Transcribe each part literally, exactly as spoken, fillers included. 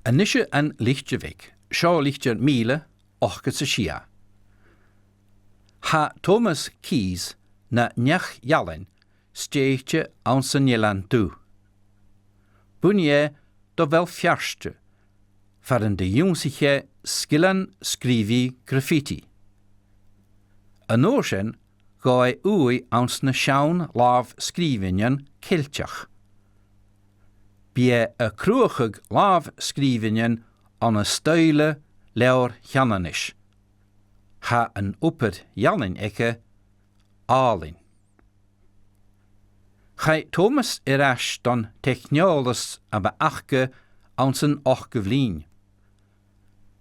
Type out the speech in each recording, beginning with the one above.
A-nis An Litir Bheag, seo litir mìle, ochdad 's a sia. Tha Thomas Keyes na neach-ealain stèidhichte anns an Eilean Dubh. Bhuannaich e do Bheil Feirste, far an do dh'ionnsaich e sgilean sgrìobhaidh graffiti. An uair sin, ghabh e ùidh anns na seann làmh-sgrìobhainnean Ceilteach. Bidh e a' cruthachadh làmh-sgrìobhainnean ann an stoidhle Leabhar Cheanannais. Tha an obair-ealain aige àlainn. Chaidh Thomas air ais don teicneòlas a bh' aca anns an ochdamh linn.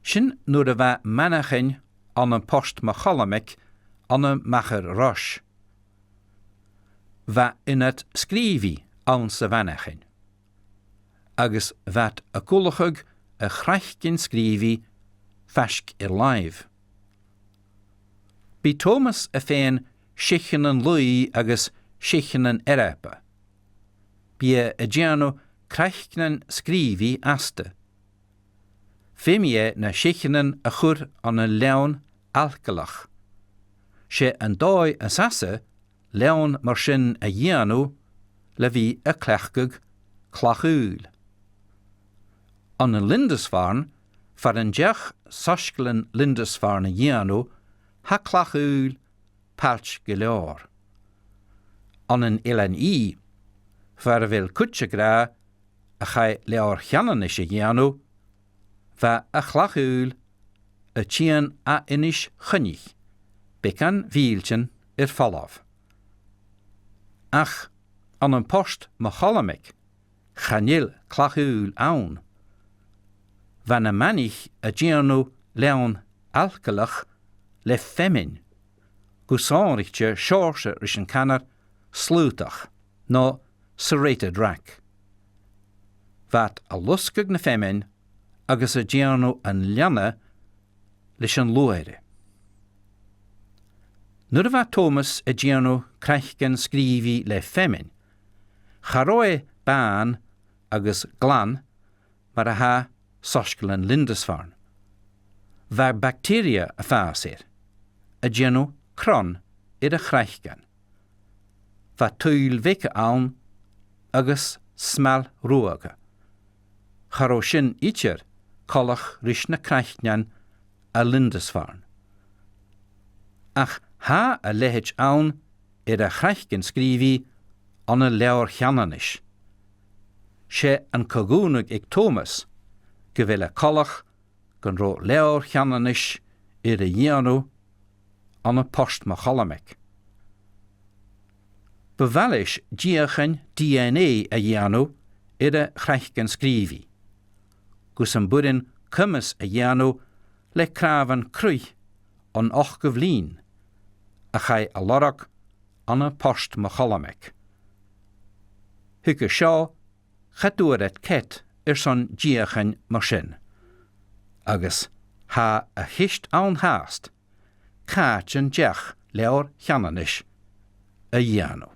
Sin nuair a bha manachainn ann am Port Mo Cholmaig ann am Machair Rois. Bha ionad sgrìobhaidh anns a' mhanachainn, agus bha iad ag ullachadh a' chraiceann sgrìobhaidh faisg air làimh. Bidh Thomas a' faighinn seicheanan laoigh agus seicheanan earba. Bidh e a' dèanamh craiceann sgrìobhaidh asta. Feumaidh e na seicheanan a chur ann an leann alcalach. 'S e an dòigh as fhasa leann mar sin a dhèanamh le bhith a' cleachdadh clach-aoil. Ann an Lindisfarne, far an deach soisgeul Lindisfarne a dhèanamh, tha clach-aoil pailt gu leòr. Ann an Eilean Ì, far a bheil cuid ag ràdh a chaidh Leabhar Cheanannais a dhèanamh, bha a' chlach-aoil a' tighinn à Innis Choinnich, beagan mhìltean air falbh. Ach ann am Port Mo Cholmaig, chan eil clach-aoil ann. Bha na manaich a' dèanamh leann alcalach le feamainn, gu sònraichte seòrsa ris an canar slaodach, no serrated wrack. Bha iad a' losgadh na feamainn agus a' dèanamh an leanna leis an luaithre. Nuair a bha Thomas a' dèanamh craiceann sgrìobhaidh le feamainn, cha robh e bàn agus glan mar a tha soisgeul Lindisfarne. Bha bacteria a' fàs air, a' dèanamh cron air a' chraiceann. Bha tuill bheaga ann agus smal ruadha. Cha robh sin idir coltach ris na craiceannan à Lindisfarne. Ach tha a leithid ann air a' chraiceann sgrìobhaidh ann an Leabhar Cheanannais. 'S e an co-dhùnadh aig Tòmas gu bheil e coltach gun robh Leabhar Cheanannais air a dhèanamh ann am Port Mo Cholmaig. Bu mhath leis deuchainn D N A a dhèanamh air a' chraiceann sgrìobhaidh, gus am b' urrainn coimeas a dhèanamh le cnàmhan cruidh on ochdamh linn a chaidh a lorg ann am Port Mo Cholmaig. Thuige seo, cha d' fhuair iad cead airson deuchainn mar sin, agus tha a' cheist ann fhathast, càit an deach Leabhar Cheanannais a dhèanamh?